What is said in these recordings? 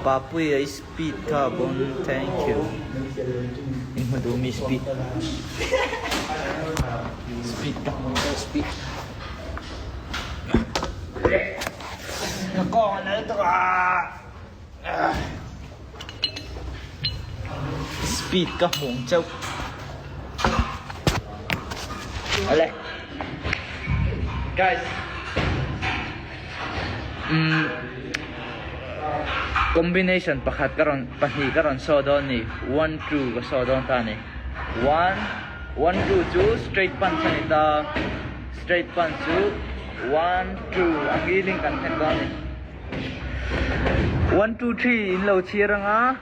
Papuia i speed kha bon thank you. In hmu duh mi speed. Speed ka hmu tawh speed. Ka kawng a nal tawh a. Speed ka hmu ang chauh. Ale. Guys. Um, combination pakhat ka rawn pahnih ka rawn saw dawn ni. 1 2 ka saw dawn ta ni. 1 1 2 chu straight punch a ni ta. Straight punch chu 1 2 ang ngilin kan hnek dawn ni. 1 2 3 in lo chhiar anga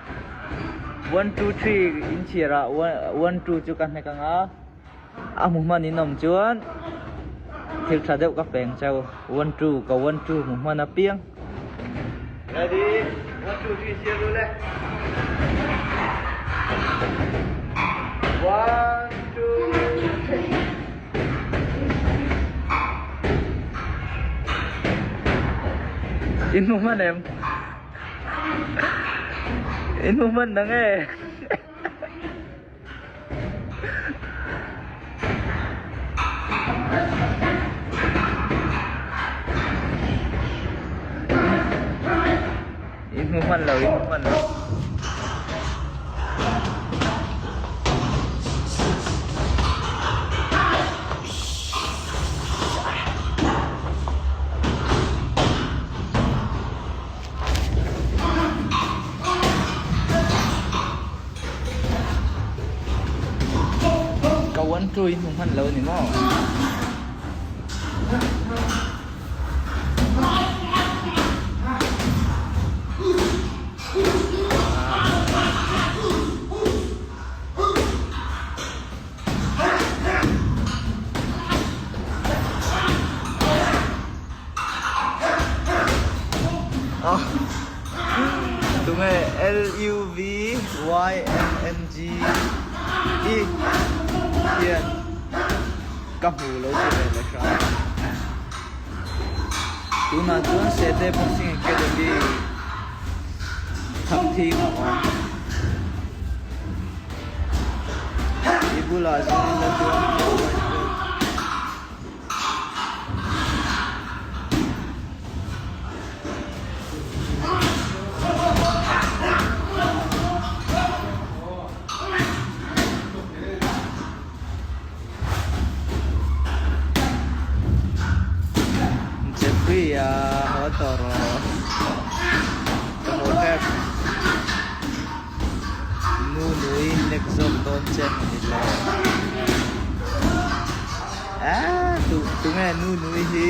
1 2 3 in chhiar ah 1 2 chu ka hnek anga a hmu hman in awm chuan thil tha deuh ka peng cheu 1 2 ka 1 2 hmu hman apiang ready 1 2 3 chhiar ru le 1 2 3 In hmu hman em? In hmu hman dang e. In hmu hman lo, in hmu hman lo. Ka one two in hmu hman lo ni maw? Tunge L U V Y N N G E hian ka hmu lo ti ve leh hram. Tunah chuan Sete Boxing Academy Thakthing a awm. I bulah chuan la chuan white belt. Jeffrey a haw tawh rawh ka haw tep nu nui nek zawk dawn che ni le ah tu tunge nu nui hi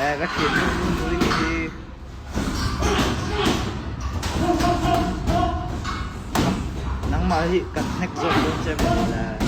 eh ka thian nu nu nui ni hi. Nangmah hi kan hnek zawk dawn che maw ni le.